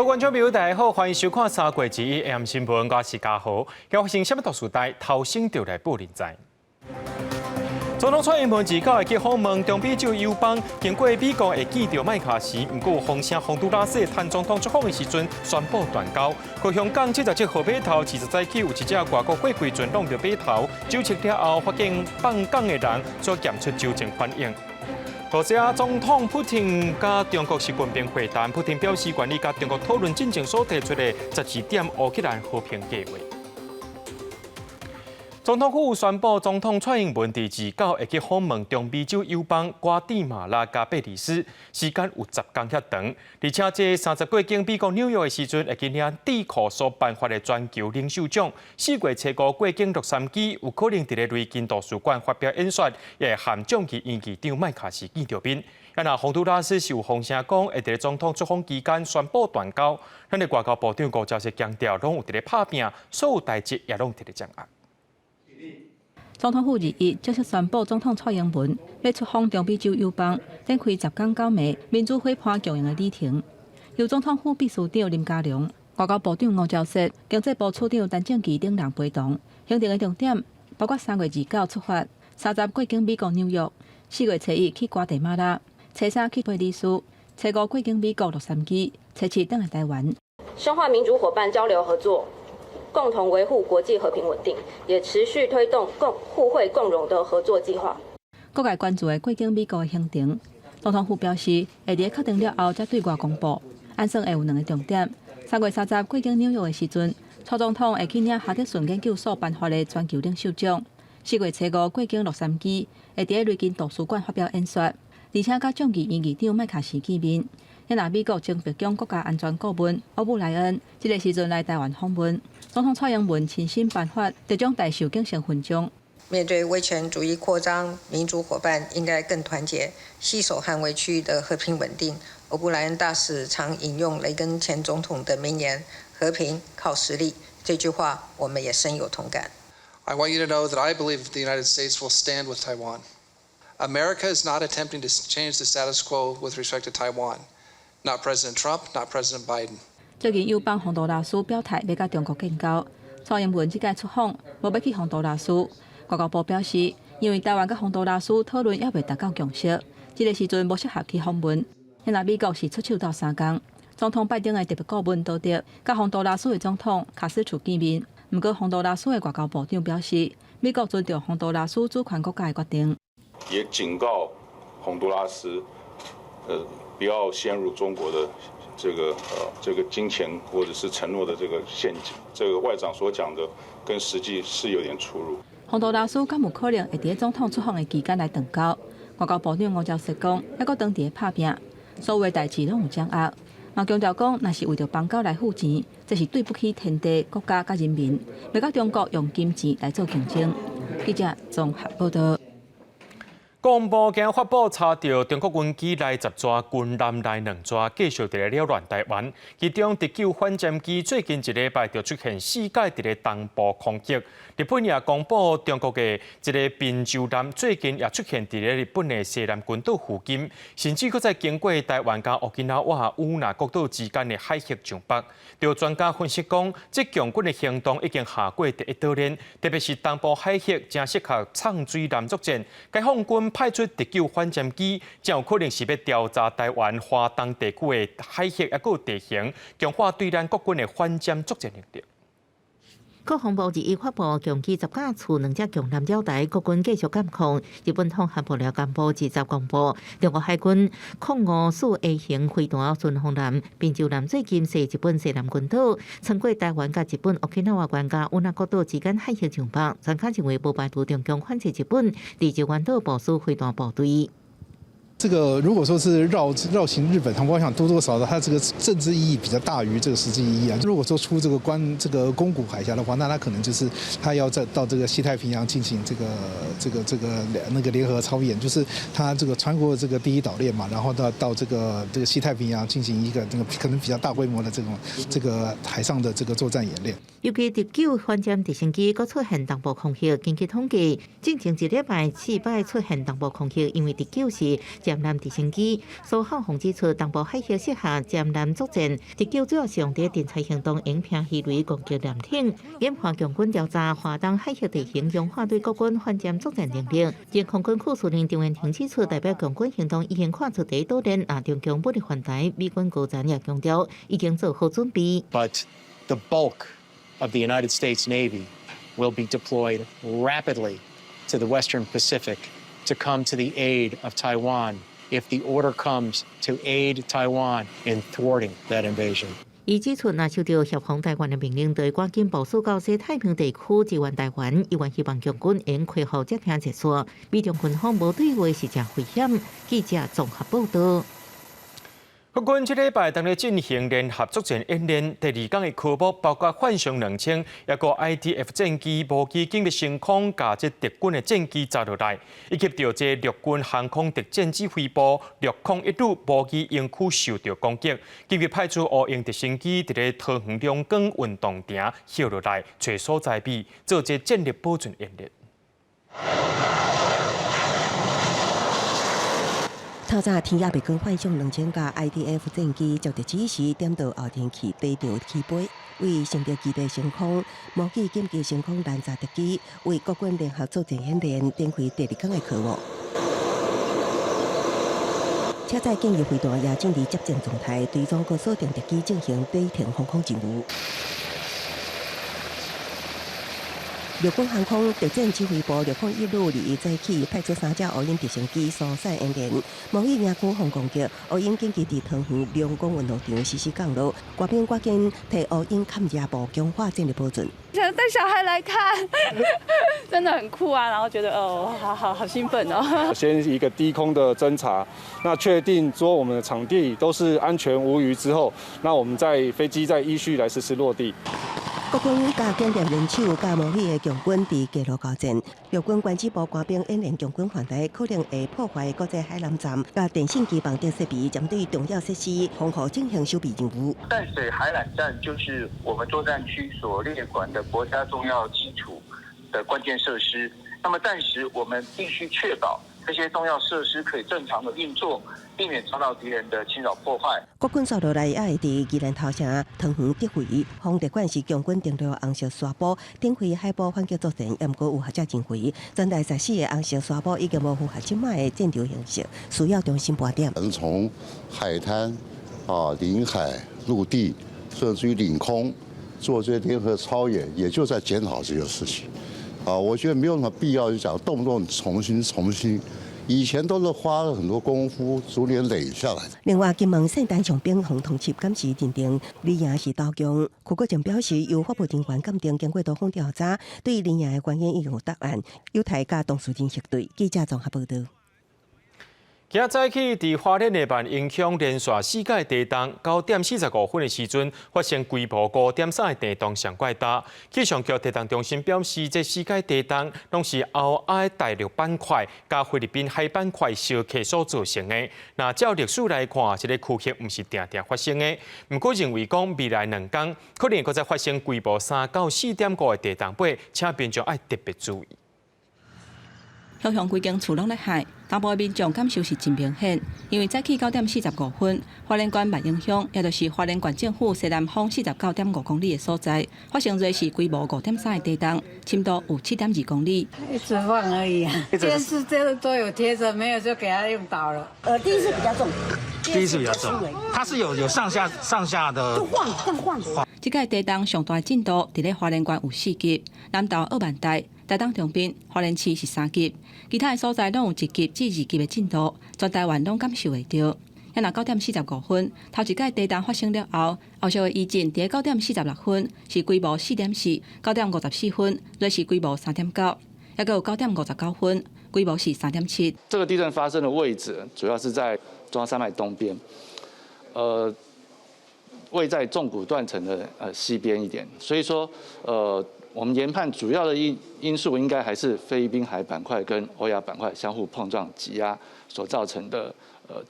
各位觀眾朋友，大家好，歡迎收看3月21 AM 新聞，我是嘉豪。今發生啥物大事代，頭先就來報您知。總統蔡英文29會去訪問中美洲友邦，經過美國會見著麥卡錫，毋過風聲洪都拉斯趁總統出訪的時陣宣布斷交。高雄港77號碼頭，20早起有一隻外國貨櫃船撞著碼頭，酒測了後發現放港的人所檢出酒精反應。俄羅斯總統普廷佮中國是軍兵會談，普廷表示願意佮中國討論進前所提出的12點烏克蘭和平計劃。總統府宣布，總統蔡英文佇29會去訪問中美洲友邦瓜地馬拉佮貝里斯，時間有10工遐長。而且這30過境美國紐約的時陣，會去領智庫所頒發的全球領袖獎。4月初5過境洛杉磯，有可能佇咧雷根圖書館發表演說，也會和眾議院議長麥卡錫見著面。啊，若洪都拉斯是有風聲講，會佇咧總統出訪期間宣布斷交。咱的外交部長吳釗燮強調，攏有佇咧拍拚，所有代誌也攏佇咧掌握。總統府21正式宣布，總統蔡英文欲出訪中美洲友邦，展開10工9暝民主伙伴共贏的旅程。由總統府秘書長林佳龍、外交部長吳釗燮、經濟部次長陳正祺等人陪同。行程的重點包括3月29出發，30過境美國紐約，4月初一去瓜地馬拉，初三去貝里斯，初五過境美國洛杉磯，初七轉來台灣。深化民主夥伴交流合作，共同維護國際和平穩定，也持續推動共互惠共榮的合作計劃。各界關注的過境美國的行程，總統府表示，會佇確定了後才對外公布。按算會有兩个重點。3月30過境紐約的時陣，蔡總統會去領哈德遜研究所頒發的全球領袖獎。4月初五過境洛杉磯，會佇咧雷根圖書館發表演說，而且佮眾議院議長麥卡錫見面。若美國前白宮國家安全顧問歐布萊恩，這个時陣來台灣訪問，總統蔡英文親身頒發特種大綬景星勳章。面對威權主義擴張，民主夥伴應該更團結，攜手捍衛區域的和平穩定。歐布萊恩大使常引用雷根前總統的名言：“和平靠實力”，這句話我們也深有同感。 I want you to know that I believe the United States will stand with Taiwan. America is not attempting to change the status quo with respect to Taiwan. Not President Trump, not President Biden. 最近友邦洪都拉斯表態欲佮中國建交，蔡英文這擺出訪無欲去洪都拉斯。外交部表示，因為台灣佮洪都拉斯討論猶未達到共識，這个時陣無適合去訪問。現在美國是出手鬥相共，總統拜登的特別顧問多德佮洪都拉斯的總統卡斯楚見面。毋過洪都拉斯的外交部長表示，美國尊重洪都拉斯主權國家的決定。也警告洪都拉斯，不要陷入中國的這個金錢或者是承諾的這個陷阱。這個外長所講的跟實際是有點出入。洪都拉斯敢有可能會佇總統出訪的期間來斷交？外交部長吳釗燮講，猶閣當佇咧拍拚，所有的代誌攏有掌握。嘛強調講，若是為著邦交來付錢，這是對不起天地、國家佮人民，袂佮中國用金錢來做競爭。記者綜合報道。國防部今發布查著中國軍機來10座，軍艦來兩座，繼續佇咧擾亂台灣。其中特九反潛機最近一禮拜就出現四擺佇咧東部空域。日本也公布中國的一个繆州艦最近也出現佇咧日本的西南群島附近，甚至閣再經過台灣佮沖繩與與那國島之間的海域上北。有專家分析講，這共軍的行動已經下過第一島鏈，特別是東部海域誠適合藏水艦作戰。解放軍派出特九反潛機，誠有可能是欲調查台灣華東地區的海域抑閣地形，強化對咱國軍的反潛作戰能力。國防部21發布，共機10架次兩隻共艦擾台，國軍繼續監控。日本統合部了幹部20公布，中國海軍054 A 型飛彈巡防艦繆州艦最近駛日本西南群島，穿過台灣佮日本沖繩縣佮與那國島之間海域上北，專家認為無排除中共反制日本，佇石垣島部署飛彈部隊。這個如果說是繞行日本，我想多多少少，它這個政治意義比較大於這個實際意義啊。如果說出這個關這個宮古海峽的話，那他可能就是他要再到這個西太平洋進行這個聯合操演，就是他這個穿過這個第一島鏈嘛，然後到這個西太平洋進行一個這個可能比較大規模的這種這個海上的這個作戰演練。尤其特九反潛直升機閣出現東部空域，根據統計，進前一禮拜四擺出現東部空域，因為特九是食殲艦直升機。蘇孝宏指出，東部海域適合殲艦作戰，敵機主要是用佇偵察行動，用平魚雷攻擊艦艇。研判共軍調查華東海域地形，強化對國軍反艦作戰能力。前空軍副司令張元廷指出，代表共軍行動已經跨出第一島鏈，若中共武力犯台，美軍高層也強調已經做好準備。 But the bulk of the United States Navy will be deployed rapidly to the Western Pacific to come to the aid of Taiwan if the order comes to aid Taiwan in thwarting that invasion. 伊指出，若收到協防台灣的命令，就會趕緊部署到西太平洋地區支援台灣。伊原希望共軍會恢復接聽熱線，美中軍方無對話是誠危險。記者綜合報道。國軍這禮拜當咧進行聯合作戰演練，第二工的科目包括幻象2000，抑閣 IDF 戰機無機緊密升空，共這敵軍的戰機砸落來，以及著這陸軍航空特戰指揮部陸空一旅無機營區受著攻擊，緊急派出烏鷹直升機佇咧桃園龍崗運動場歇落來，揣所在位做這戰力保存演練。透早天猶未光，幻象2000共 IDF 戰機接著指示點到後天起低場起飛，為承德基地升空，模擬緊急升空攔截敵機，為國軍聯合作戰演練展開第二工的科目。車載簡易飛彈也進入接戰狀態，對中國鎖定敵機進行低停防空任務。陸軍航空特戰指揮部陸空一旅21早起派出三架烏鷹直升機疏散演練，模擬營區防攻擊。烏鷹緊急佇桃園龍崗運動場實施降落，官兵趕緊提烏鷹勘察部強化戰力保存。想帶小孩來看，真的很酷啊！然後覺得哦，好好好興奮哦。先一個低空的偵察，那確定說我們的場地都是安全無虞之後，那我們再飛機再依序來實施落地。國軍共警察聯手，佮模擬的共軍佇街路交戰。陸軍關指部官兵演練共軍犯台可能會破壞國際海纜站、佮電信機房等設備，針對重要設施防護進行守備任務。淡水海纜站就是我們作戰區所列管的國家重要基礎的關鍵設施。那麼暫時我們必須確保這些重要設施可以正常的運作，避免遭到敵人的侵擾破壞。國軍紲落來也會佇宜蘭頭城桃園德回，防敵管是共軍登陸紅色沙埔，展開海埔反擊作戰，毋過有學者認為，全台14个紅色沙埔已經無符合這擺的戰場形勢，需要重新盤點。從海灘、啊領海、陸地，甚至於領空做這些聯合操演，也就在檢討這些事情。啊，我覺得沒有什麼必要就講動不動重新重新。以前都是花了很多功夫，逐年累下來的。另外，金門聖誕長兵予通緝，敢是認定李贏是投共。柯國正表示，由法務人員鑑定，經過多方調查，對李贏的原因已經有答案，有待佮當事人核對。記者綜合報道。今仔早起，佇花蓮的萬榮鄉連續四擺地動，9點45分的時陣發生規模5.3的地動，上蓋大。氣象局地動中心表示，這四擺地動攏是歐亞大陸板塊佮菲律賓海板塊相剋所造成的。若照歷史來看，這个區域毋是定定發生的。毋過認為講未來兩工可能閣再發生規模3到4.5的地動八，請民眾愛特別注意。高雄規間厝攏咧害，東部的民眾感受是真明顯，因為早起9點45分，花蓮縣萬榮鄉，也就是花蓮縣政府西南方49.5公里的所在，發生芮氏規模5.3的地動，深度有7.2公里。一直晃而已啊，電視這都有貼著，沒有就給他用倒了。第一次比較重，第一次比較重，它是有上下上下的，就晃，這樣晃。這擺地動上大震度，佇咧花蓮縣有4級，南投鄂萬大、台東長濱、花蓮市是3級，其他的所在攏有1級至2級的震度，全台灣攏感受會著。若9點45分，頭一擺地動發生了後，後續的餘震佇9點46分是規模4.4，9點54分則是規模3.9，抑閣有9點59分規模是3.7。這個地震發生的位置主要是在中央山脈東邊，位在縱谷斷層的西邊一點，所以說我們研判主要的因素應該還是菲律賓海板塊跟歐亞板塊相互碰撞擠壓所造成的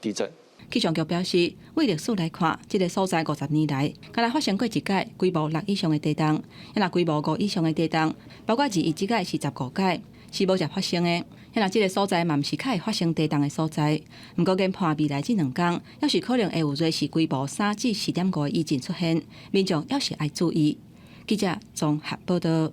地震。氣象局表示，對歷史來看，這个所在50年來，敢若發生過一擺規模6以上的地動，若規模5以上的地動，包括21這擺是15擺。是無捷發生的。若這个所在嘛毋是較會發生地動的所在。毋過研判未來這兩工，猶是可能會有芮氏規模3至4.5的餘震出現，民眾猶是愛注意。記者綜合報道。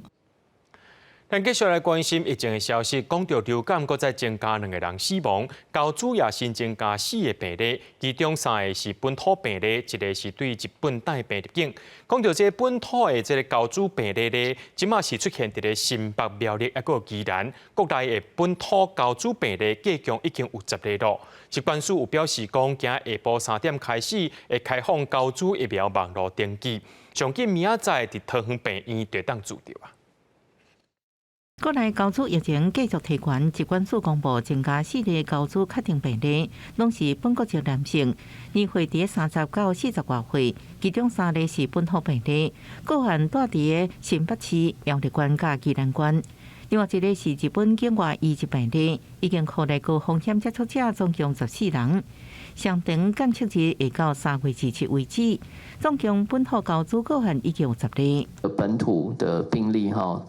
咱繼續來關心疫情的消息，講著流感閣再增加兩個人死亡，高主也新增加四個病例，其中三個是本土病例，一個是對日本帶病入境。講著這本土的這个高主病例咧，這馬是出現佇咧新北苗栗抑閣有宜蘭，國內的本土高主病例計共已經有10例咯。疾管署有表示講，今下晡3點開始會開放高主疫苗網路登記，上緊明仔載佇桃園病院就會當注著啊。國內高株疫情繼續提懸，疾管署公布增加四例高株確定病例，攏是本國籍男性，年歲佇30到40外歲，其中三例是本土病例，個案蹛佇新北市苗栗縣佮宜蘭縣。另外一个是日本境外移入病例，已經擴大高風險接觸者總共14人。上長檢測日會到3月27為止，總共本土高株個案已經有10例。本土的病例哈，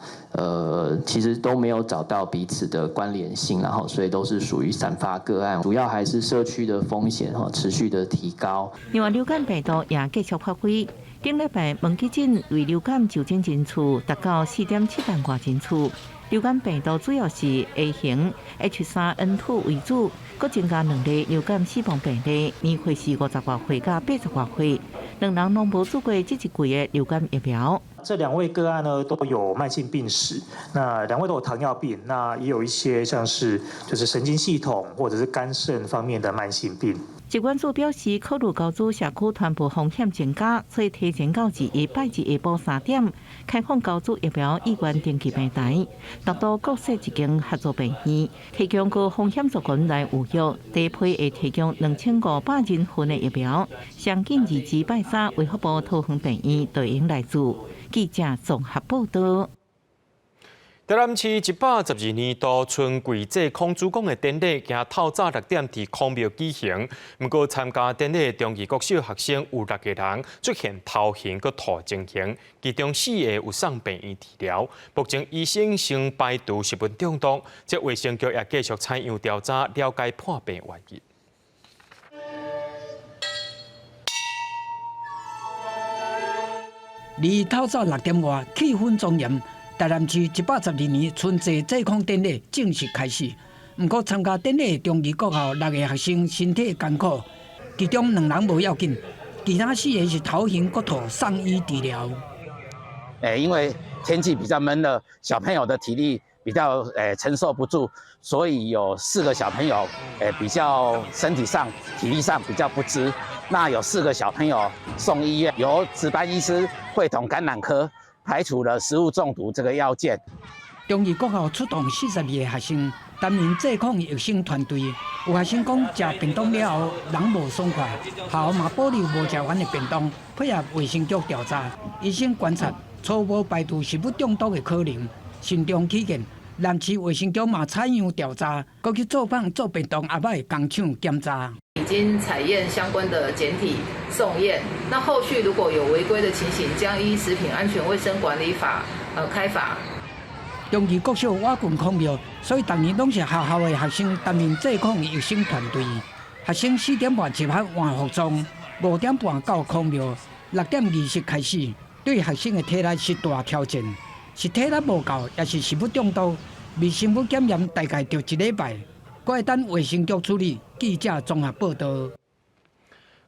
其實都沒有找到彼此的關聯性，然後所以都是屬於散發個案，主要還是社區的風險哈持續的提高。另外，流感病毒也繼續發揮，頂禮拜問急診為流感就診人次達到4.7萬外人次。流感病毒主要是 A 型 H3N2 為主，閣增加兩例流感死亡病例，年歲是50外歲佮80外歲，兩人攏無注過這一季的流感疫苗。這兩位個案呢都有慢性病史，那兩位都有糖尿病，那也有一些像是就是神經系統或者是肝腎方面的慢性病。疾管署表示，考慮高株社區傳播風險增加，所以提前到21拜二下晡3點開放高株疫苗意願登記平台，達到各設一間合作病院，提供高風險族群來預約，第一批會提供2500人份的疫苗，上緊二拜三，衛福部桃園病院對應來注。記者綜合報道。台南市112年度春季祭孔子宮的典禮，今透早6點佇孔廟舉行。毋過參加典禮的中二國小學生有六個人出現頭暈閣吐情形，其中四个有送病院治療。目前醫生先排除食物中毒，這衛生局也繼續採樣調查，了解破病原因。二透早6點外，氣氛莊嚴。台南市112年春祭祭孔典禮正式開始。毋過參加典禮的中二國校六个學生身體艱苦，其中兩人無要緊，其他四个是頭暈閣吐，送醫治療。因為天氣比較悶熱，小朋友的體力比較承受不住，所以有四個小朋友比較身體上體力上比較不支。那有四個小朋友送醫院，由值班醫師會同感染科。排除了食物中毒這個要件。中二國校出動42個學生擔任祭孔衛生團隊。有學生講，食便當了後人無爽快，學校嘛保留無食完的便當，配合衛生局調查，醫生觀察初步排除食物中毒的可能。慎重起見，南市衛生局嘛採樣調查，閣去作坊做便當阿伯的工廠檢查。已經採驗相關的檢體送驗，那後續如果有違規的情形，將依食品安全衛生管理法開罰。中二國小倚近孔廟，所以逐年攏是學校的學生擔任祭孔衛生團隊。學生4點半集合換服裝，5點半到孔廟，6點20開始。對學生的體力是大挑戰，是體力無夠，抑是食物中毒？微生物檢驗大概著一禮拜。閣會等衛生局處理。記者綜合報道。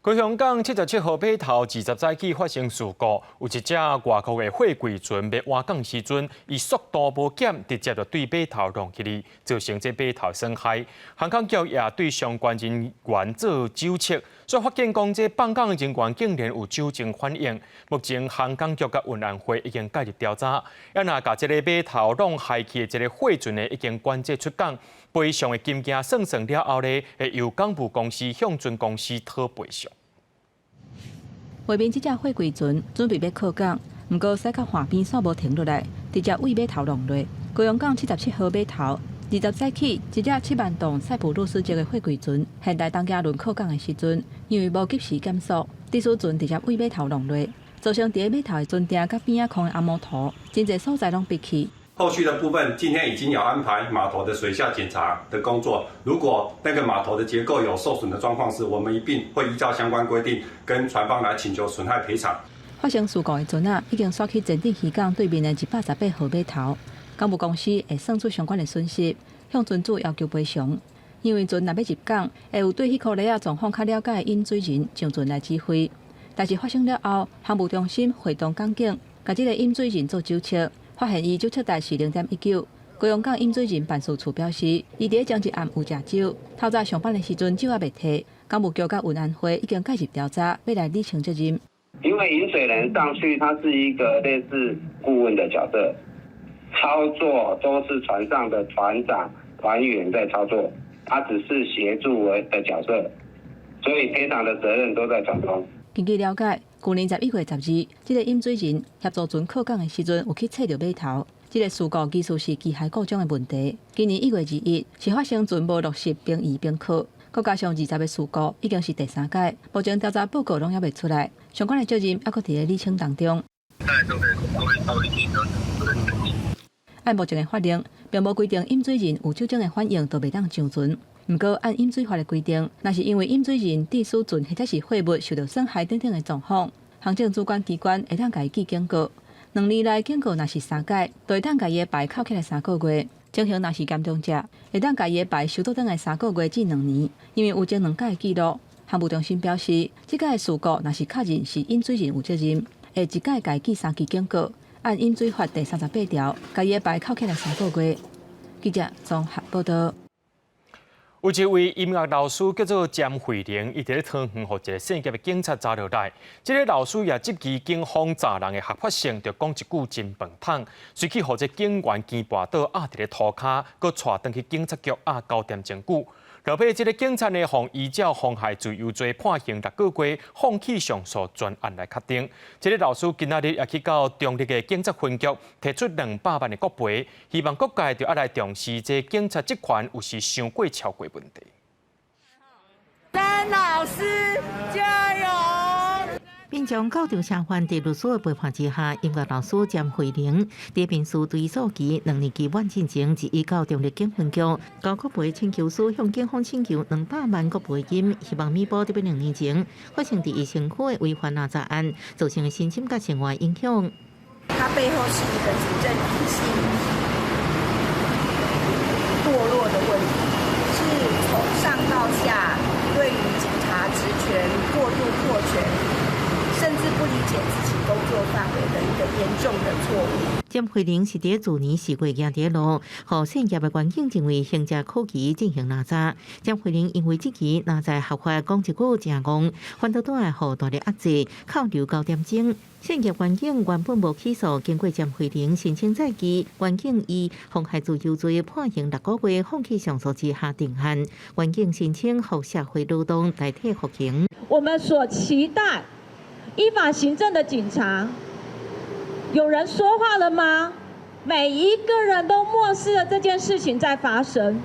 高雄港77號碼頭20早起發生事故，有一隻外國的貨櫃船欲倚港時陣，伊速度無減，直接就對碼頭撞起去，造成這碼頭損害。航空局也對相關人員做酒測，所以發現講這放港人員竟然有酒精反應。目前航港局佮運安會已經介入調查，啊若共這个碼頭弄害去的這个貨船呢，已經管制出港，賠償的金額算算了後呢，會由港務公司向船公司討賠償。畫面這隻貨櫃船準備欲靠港，毋過駛到岸邊煞無停落來，直接對碼頭撞落。高雄港77號碼頭，20早起，一隻7萬噸塞浦路斯籍的貨櫃船，現代東京輪靠港的時陣，因為無及時減速，致使船直接對碼頭撞落，造成佇咧碼頭的船埕佮邊仔空的紅毛塗，真濟所在攏閉去。後續的部分，今天已經有安排碼頭的水下檢查的工作。如果那個碼頭的結構有受損的狀況時，我們一併會依照相關規定，跟船方來請求損害賠償。發生事故的船仔已經駛去前鎮漁港對面的118號碼頭，港務公司會算出相關的損失，向船主要求賠償。因為船若欲入港，會有對彼箍螺仔狀況較了解的引水人上船來指揮。但是發生了後，航務中心會同港警，共這個引水人做酒測，發現伊酒測值是0.19。高雄港引水人辦事處表示，伊佇前一暗有食酒，透早上班的時陣酒猶袂退。港務局佮運安會已經介入調查，欲來理清責任。因為引水人上去，他是一個類似顧問的角色，操作都是船上的船長、船員在操作，他只是協助為的角色，所以賠償的責任都在船東。根據了解，舊年11月12，這個引水人協助船靠港的時陣，有去踩著碼頭。這個事故其實是機械故障的問題。今年1月21，是發生船無落實兵役兵課，閣加上20個事故，已經是第三擺。目前調查報告攏猶未出來，相關的責任猶閣佇咧理清當中。按目前的法令，並無規定飲水人有酒精的反應就袂當上船。毋過按飲水法的規定，若是因為飲水人致使船或者是貨物受到損害等等的狀況，行政主管機關會當共伊記警告。2年內警告若是三擺，就會當共伊的牌扣起來3個月。情形若是嚴重者，會當共伊的牌收倒轉來3個月至2年。因為有前兩擺的記錄，航務中心表示，這擺的事故若是確認是飲水人有責任，會一擺共伊記三支警告。按飲水法第38條，共伊的牌扣起來三個月。記者綜合報道。有一位音樂老師叫做詹慧玲，伊佇咧桃園，予一个姓葉的警察查著來。這个老師也質疑警方查人的合法性，就講一句真飯桶，隨去予這警員堅跋倒壓佇咧塗跤，閣帶轉去警察局押九點鐘久。後尾這个警察呢，予依照妨害自由罪判刑6個月，放棄上訴，全案來確定。這个老師今仔日也去到中壢的警察分局，提出200萬的國賠，希望各界著愛來重視這警察職權有時傷過超過問題。曾老師加油！民眾到場聲援，佇律師的陪伴之下，音樂老師詹慧玲佇辯士追訴期2年期滿進前，一到中壢警分局交國賠請求書，向警方請求200萬國賠金，希望彌補佇2年前發生佇伊身軀的違反濫查案造成的身心佮生活影響。它背後是一個警政體系墮落的問題，是從上到下對於警察職權過度擴權。甚至不理解自己工作範圍的一個嚴重的錯誤。詹慧玲是佇去年4月行佇路，予姓葉的員警認為行者可疑進行攔查。詹慧玲因為這個攔查合法講一句誠戇，反倒倒來予大力壓制，扣留九點鐘。姓葉員警原本無起訴，經過詹慧玲申請再議，員警以妨害自由罪判刑6個月，放棄上訴之下定案。員警申請予社會勞動代替服刑。我們所期待依法行政的警察，有人說話了嗎？每一個人都漠視了這件事情在發生，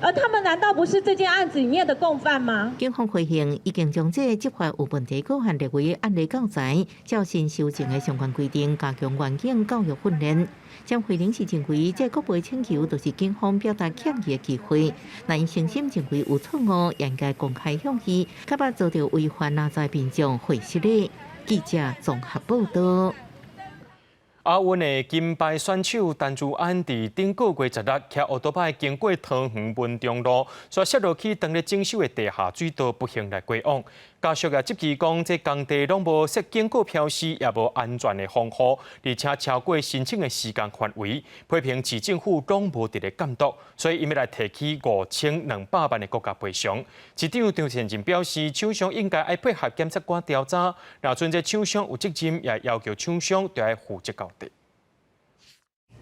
而他們難道不是這件案子裡面的共犯嗎？警方回應，已經將這個執法有問題個案列為案例教材，照新修正的相關規定，加強員警教育訓練。詹慧玲是認為，這國賠請求就是警方表達歉意的機會。若𪜶誠心認為有錯誤，應該公開向伊，較捌遭到違反攔查民眾會失禮。記者綜合報道。亞運的金牌選手陳珠安佇頂個月16，騎歐多擺經過桃園文中路，煞摔落去當咧整修的地下水道，不幸來過往。家屬也質疑講，這工地攏無設警告標示，也無安全的防護，而且超過申請的時間範圍，批評市政府攏無佇咧監督，所以𪜶欲來提起5200萬的國家賠償。市長張善政表示，廠商應該愛配合檢察官調查，若賰這廠商有責任，也要求廠商著愛負責到底。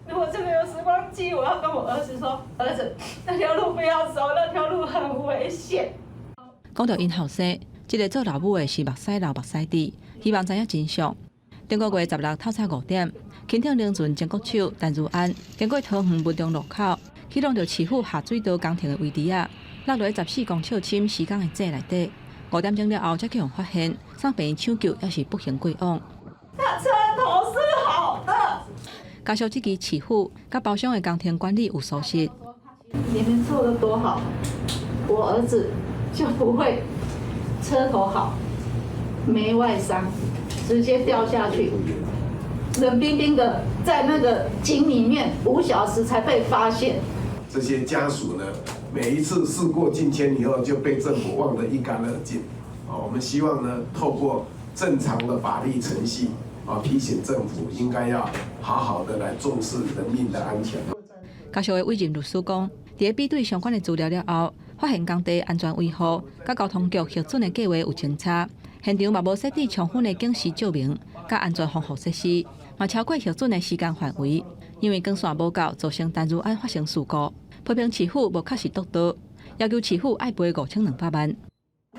如果真的有時光機，我要跟我兒子說：兒子，那條路不要走，那條路很危險。講著𪜶後生，這个做老母的是目屎流目屎滴，希望知影真相。頂個月16透早5點，輕艇輪船前國手陳如安經過桃園文中路口，去挵著市府下水道工程的圍池仔，落落14公尺深施工的井內底。5點鐘了後，才去予發現，送病院搶救，猶是不幸過往。他車頭是好的。加上這支市府佮包商的工程管理有疏失。你們做得多好，我兒子就不會車頭好，沒外傷，直接掉下去，冷冰冰的在那個井裡面5小時才被發現。這些家屬呢，每一次事過境遷以後，就被政府忘得一乾二淨。啊，我們希望呢，透過正常的法律程序，啊，提醒政府應該要好好的來重視人命的安全。家屬的委任律師講，佇比對相關的資料了後，發現工地安全維護佮交通局核准的計劃有穿插，現場嘛無設置充分的警示照明佮安全防護設施，嘛超過核准的時間範圍，因為光線無夠，造成陳如安發生事故。批評市府無確實督導，要求市府愛賠5200萬。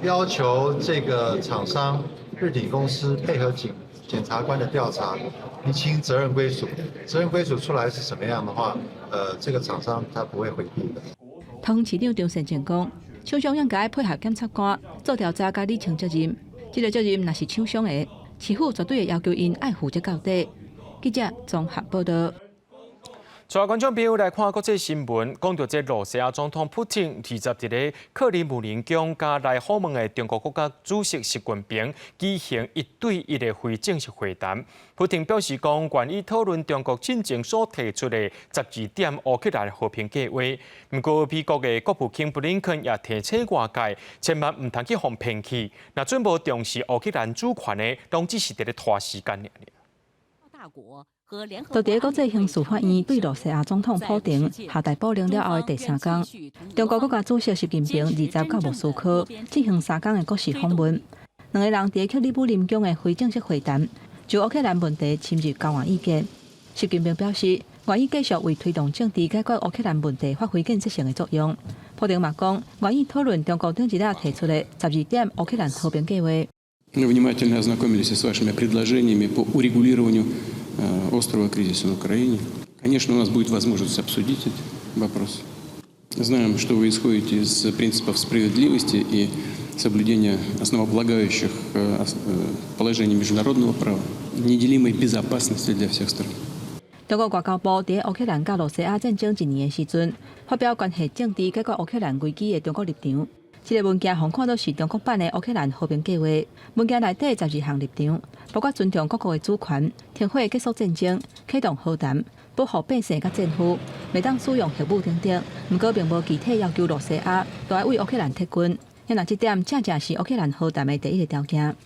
要求這個廠商日鼎公司配合檢察官的調查，釐清責任歸屬。責任歸屬出來是什麼樣的話，這個廠商他不會迴避的。桃園市長張善政講，廠商應該配合檢察官做調查，佮理清責任。這個責任若是廠商的，市府絕對會要求𪜶愛負責到底。記者綜合報道。帶觀眾朋友來看國際新聞，講到這羅西亞總統普丁二十佇咧克里姆林宮佮來訪問的中國國家主席習近平舉行一對一的非正式會談。普丁表示講，願意討論中國進前所提出的12點烏克蘭和平計劃。毋過美國的國務卿布林肯也提醒外界，千萬毋通去予騙去。若準無重視烏克蘭主權的，攏只是佇咧拖時間爾。就佇國際刑事法院對羅西亞總統普丁下逮捕令了後的第三工，中國國家主席習近平二十到莫斯科進行三工的國事訪問。兩個人佇克里姆林宮的非正式會談，就烏克蘭問題深入交換意見。習近平表示，願意繼續為推動政治解決烏克蘭問題發揮建設性的作用。普丁嘛講，願意討論中國頂一日提出的十二點烏克蘭和平計劃。 Внимательно ознакомились с вашими предложениями по урегулированию острого кризиса на Украине. Конечно, у нас будет возможность обсудить этот вопрос. Знаем, что вы исходите из принципов справедливости и соблюдения основополагающих положений международного права, неделимой безопасности для всех стран. 中國外交部佇烏克蘭佮羅西亞戰爭一年的時陣，發表關係政治解決烏克蘭危機的中國立場。這個文件予看做是中國版的烏克蘭和平計劃。文件內底12項立場，包括尊重各國的主權、停火結束戰爭、啟動和談、保護百姓佮戰俘，袂當使用核武等等。毋過並無具體要求羅西亞都愛為烏克蘭撤軍。若這點正正是烏克蘭和談的第一個條件。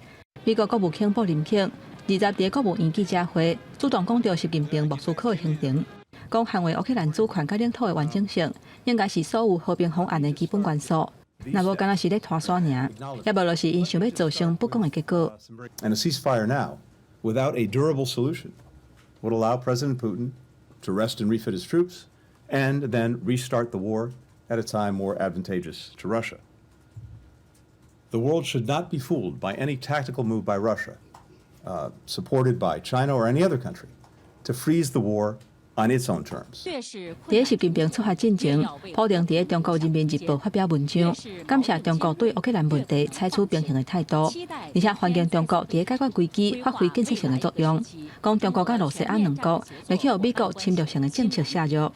美國國務卿布林肯二十佇國務院記者會主動講著習近平莫斯科的行程，講捍衛烏克蘭主權佮領土的完整性，應該是所有和平方案的基本元素。若無敢若是咧拖沙爾，抑無就是𪜶想欲造成不公的結果。 And a ceasefire now, without a durable solution, would allow President Putin to rest and refit his troops and then restart the war at a time more advantageous to Russia. The world should not be fooled by any tactical move by Russia, supported by China or any other country, to freeze the war on its own terms. 佇習近平出發進前，普丁佇中國人民日報發表文章，感謝中國對烏克蘭問題採取平衡的態度，而且歡迎中國佇解決危機發揮建設性的作用。講中國佮羅西亞兩國袂去予美國侵略性的政策下藥。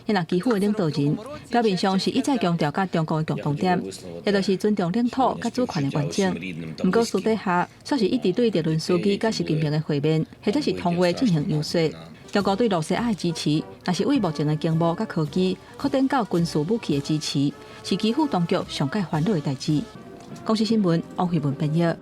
若基輔的領導人表面上是一再強調佮中國的共同點，也就是尊重領土佮主權的完整。毋過私底下，卻是一直對澤倫斯基佮習近平的會面，或者是通話進行遊說。中國對羅西亞的支持，若是為目前的經貿佮科技擴展到軍事武器的支持，是基輔當局上蓋煩惱的代誌。公視新聞王慧文編譯。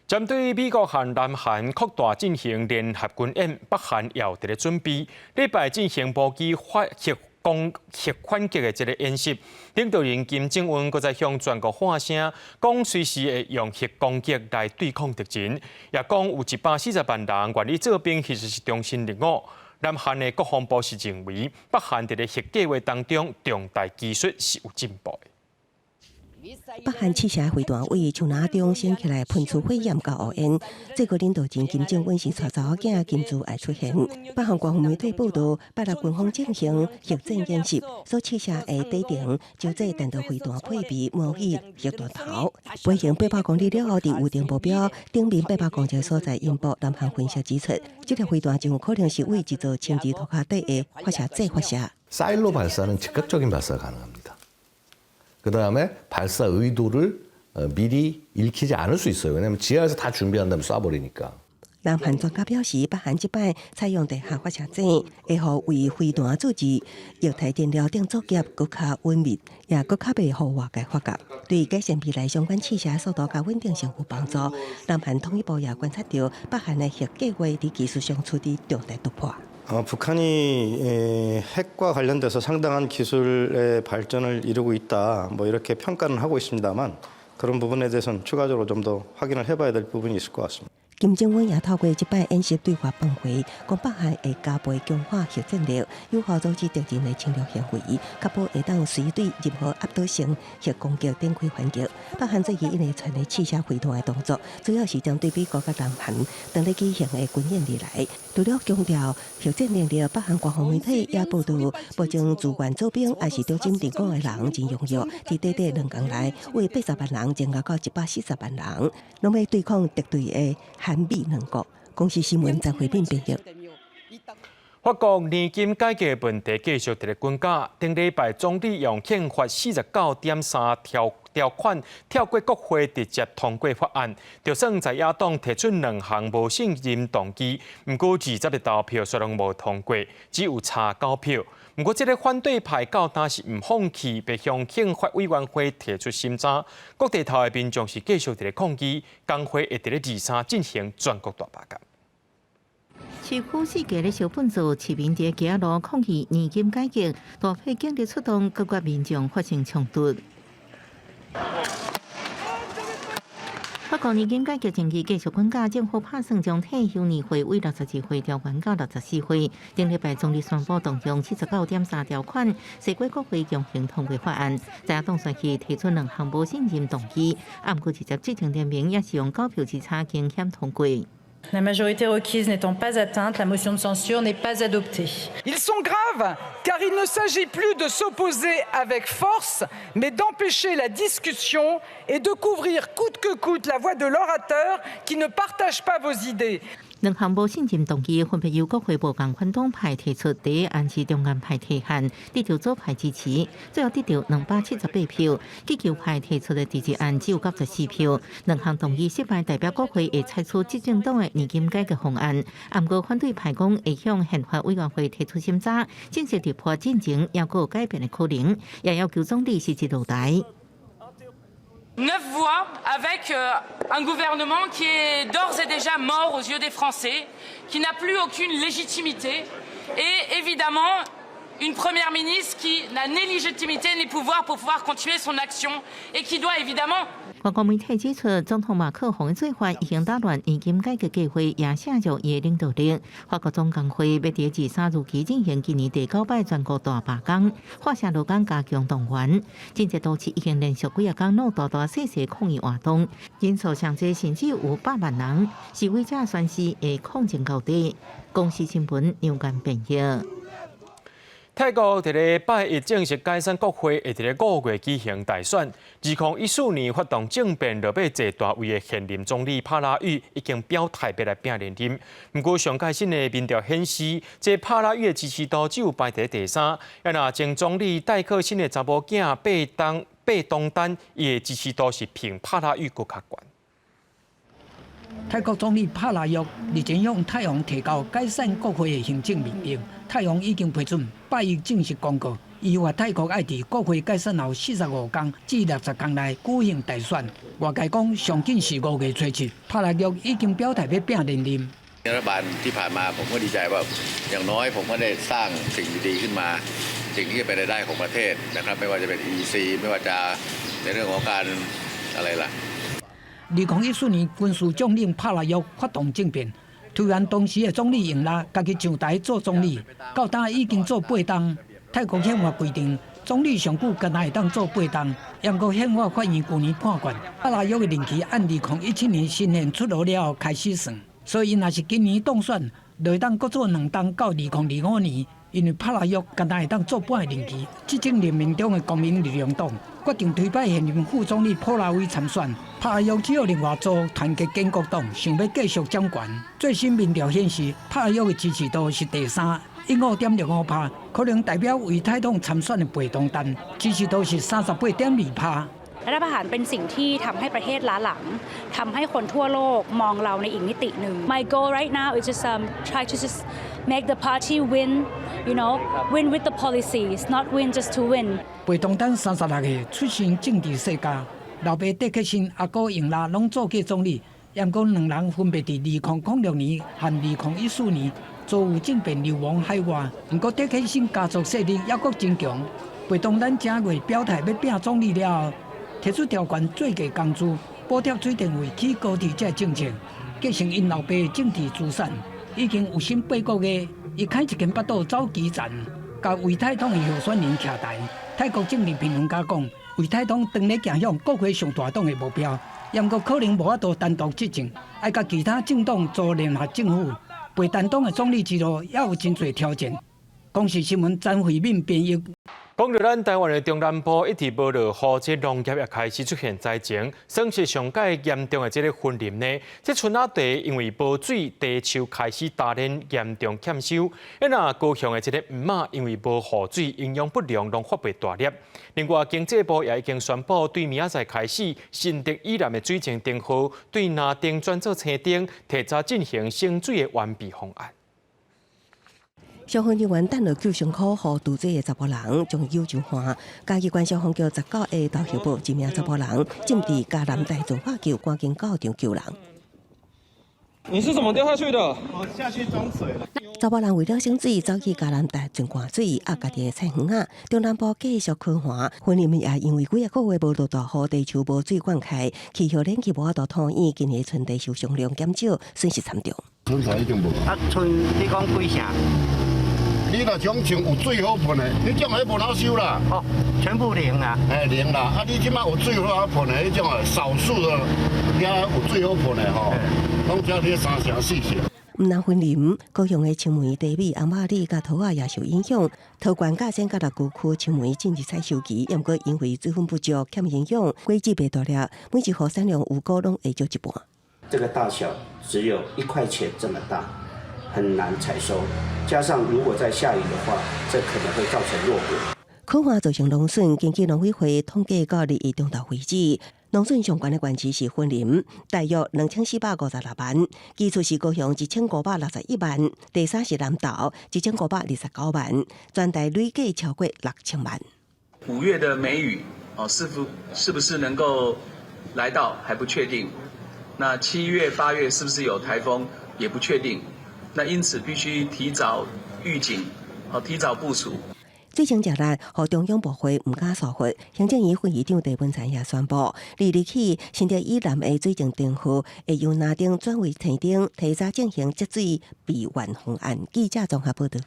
針對美國和南韓擴大進行聯合軍演，北韓也有佇咧準備，禮拜進行無機發核攻核反擊的這個演習。領導人金正恩閣再向全國喊聲，講隨時會用核攻擊來對抗敵人，也講有140萬人願意做兵，其實是忠心任務。南韓的國防部是認為，北韓佇咧核計劃當中重大技術是有進步的。北韓試射飛彈對樹林中升起來噴出火焰佮烏煙。最高領導人金正恩是帶查某囝金珠愛出現。北韓官方媒體報道，拜六軍方進行核戰演習，所試射的短程洲際彈道飛彈配備模擬核彈頭，飛行800公里了後，佇預定目標頂面800公尺所在引爆。南韓分析指出，這粒飛彈真有可能是對一座清治塗跤底的發射井發射。 사일로 발사는 즉각적인 발사가 가능합니다. 그다음에 발사 의도를 미리 읽히지 않을 수 있어요. 왜냐하면 지하에서 다 준비한 다음에 쏴버리니까. 南韓專家表示，北韓這擺採用地下發射井，會予為飛彈注入液態燃料等作業閣較穩密，也閣較袂予外界發覺。對改善未來相關試射速度佮穩定性有幫助。南韓統一部也觀察到，北韓的核計畫佇技術上取得重大突破。 북한이 핵과 관련돼서 상당한 기술의 발전을 이루고 있다, 뭐 이렇게 평가는 하고 있습니다만 그런 부분에 대해서는 추가적으로 좀 더 확인을 해봐야 될 부분이 있을 것 같습니다. 金正恩也透過這擺演習對外放話，講北韓會加倍強化核戰力，有效阻止敵人的侵略行為，確保會當隨對任何壓倒性核攻擊展開反擊。北韓最近一連串的試射飛彈的動作，主要是針對美國佮南韓當咧舉行的軍演而來。除了強調核戰能力，北韓官方媒體也報道，目前自願做兵抑是招徵入伍的人真踴躍，佇短短2工內，為80萬人增加到140萬人，攏欲對抗敵對的韓美兩國。公視新聞張惠敏編譯。法國年金改革問題繼續佇咧滾絞，頂禮拜總理用憲法49.3條條款跳過國會，直接通過法案。就算在野黨提出兩項無信任動議，毋過20個投票煞攏無通過，只有差9票。毋過這个反對派到今是毋放棄，欲向憲法委員會提出審查。各地頭的民眾是繼續佇咧抗議，工會會佇咧23進行全國大罷工。市區四界咧燒糞埽，市民佇街仔路抗議年金改革，大批警力出動，閣佮民眾發生衝突。法國年金改革爭議繼續滾絞，政府拍算將退休年歲為62歲調懸到64歲。頂禮拜總理宣布動用79.3條款，繞過國會強行通過法案。在野黨選去提出兩項無信任動議，啊，毋過直接執政聯盟也是用9票之差驚險通過。 La majorité requise n'étant pas atteinte, la motion de censure n'est pas adoptée. Ils sont graves car il ne s'agit plus de s'opposer avec force, mais d'empêcher la discussion et de couvrir coûte que coûte la voix de l'orateur qui ne partage pas vos idées. 兩項無信任動議分別由國會無仝款黨派提出，第一案是中間派提案，得到左派支持，最後得到278票。激進派提出的第二案只有94票。兩項動議失敗，代表國會會採取執政黨的年金改革方案。毋過反對派講會向憲法委員會提出審查，正式立法進程猶閣有改變的可能，也要求總理辭職落台。 Neuf voix avec un gouvernement qui est d'ores et déjà mort aux yeux des Français, qui n'a plus aucune légitimité et évidemment une première ministre qui n'a ni légitimité ni pouvoir pour pouvoir continuer son action et qui doit évidemment 法國媒體指出，總統馬克宏的做法已經打亂年金改革計劃，也削弱伊的領導力。法國總工會欲佇23如期進行今年第九擺全國大罷工，發射勞工加強動員。真濟都市已經連續幾仔工攏大大細細抗議活動，人數上濟甚至有100萬人。示威者宣誓會抗爭到底。公視新聞楊間編譯。泰國佇咧拜一正式解散國會，會佇咧5月舉行大選。2014年發動政變落欲坐大位的現任總理帕拉育已經表態欲來拼連任。毋過上蓋新的民調顯示，這帕拉育的支持度只有排佇第三。啊，若前總理戴克辛的查某囝貝東丹，伊的支持度是比帕拉育閣較懸。泰國總理帕拉育日前向泰王提交解散國會的行政命令，泰王已經批准，拜一正式公告，依法泰國愛佇國會解散後45工至60工內舉行大選。外界講上緊是5月初7，帕拉育已經表態欲拼連任。 รัฐบาลที่ผ่านมาผมก็ดีใจว่าอย่างน้อยผมก็ได้สร้างสิ่งดีๆขึ้นมาสิ่งที่เป็นรายได้ของประเทศนะครับไม่ว่าจะเป็น EEC ไม่ว่าจะในเรื่องของการอะไรล่ะ 2014年，軍事將領帕拉育發動政變，推翻當時的總理英拉，家己上台做總理，到今已經做8冬。泰國憲法規定，總理上久敢若會當做八冬，毋過憲法法院舊年判決，帕拉約的任期按2017年新憲出爐了後開始算，所以伊若是今年當選，就會當閣做兩冬到2025年。因為帕拉約敢若會當做半個任期，執政聯盟中的國民力量黨決定推派現任副總理普拉威參選。帕拉約只有另外組團結建國黨，想欲繼續掌權。最新民調顯示，帕拉約的支持度是第三，15.65%，可能代表為泰黨參選的貝東丹支持度是38.2%。 รัฐประหารเป็นสิ่งที่ทำให้ประเทศล้าหลังทำให้คนทั่วโลกมองเราในอีกมิติหนึ่ง My goal right now is just try to just make the party win win with the policies, not win just to win. 貝東丹36歲，出身政治世家，老爸戴克辛、阿哥英拉攏做過總理，毋過兩人分別佇2006年和2014年遭遇政變流亡海外。毋過戴克辛家族勢力猶閣真強，貝東丹正月表態欲拼總理了後，提出調懸最低工資、補貼水電費起高鐵這政策，繼承𪜶老爸的政治資產，已經有心八個月，伊開一間腹肚走基層，共為泰黨的候選人徛台。泰國政治評論家講，為泰黨當咧行向國會上大黨的目標，毋過可能無法度單獨執政，愛佮其他政黨組聯合政府。貝丹黨的總理之路也有真濟挑戰。公視新聞詹慧敏編譯。講到咱台灣的中南部，一直無落雨，這農業也開始出現災情。損失上蓋嚴重的這个雲林呢，這春仔地因為無水，茶樹開始焦蔫，嚴重欠收。啊若高雄的這个黃仔，因為無雨水，營養不良，攏發袂大粒。另外，經濟部也已經宣布，對明仔載開始，新竹以南的水井燈號對藍燈轉做青燈，提早進行省水的完備方案。消防人員擲落救生箍，予墮水的查埔人將伊救上岸。嘉義縣消防局19個投入部一名查埔人，浸佇嘉南大圳化救，趕緊到場救人。你是怎麼掉下去的？我下去裝水了。查埔人為了省水，走去嘉南大圳灌水，壓家己的菜園仔。中南部繼續乾旱，雲林也因為幾個月無落大雨，茶樹無水灌溉，氣候冷氣無法度土壤，今年春茶收成量減少，損失慘重。春茶已經無。啊，春你講幾成？你若種像有水好噴的，彼種彼無哪收啦。哦，全部零啊。嘿，零啦。啊，你這擺有水好噴的，彼種啊，少數的遐有水好噴的吼，攏才佇三成四成。毋但雲林，高雄的青梅、茶米、紅肉李佮桃仔也受影響。桃園佮莧佮六龜區青梅進入採收期，毋過因為水分不足、欠營養，果子袂大粒，每一戶產量預估攏會少一半。這個大小只有一塊錢這麼大，很難採收。加上如果再下雨的話，這可能會造成落果。乾旱造成農損，根據農委會統計到日中晝為止，農損上懸的縣市是雲林，大約2456萬；其次是高雄1561萬；第三是南投1529萬，全台累計超過6000萬。 5月的梅雨哦，是不是能夠來到還不確定。那7月、8月是不是有颱風也不確定。那因此必須提早預警，好提早部署。水情熱力，予中央部會毋敢疏忽。行政院副院長鄭文燦也宣布，二日起，新竹以南的水井燈號會由藍燈轉為青燈，提早進行節水備援方案。記者綜合報導。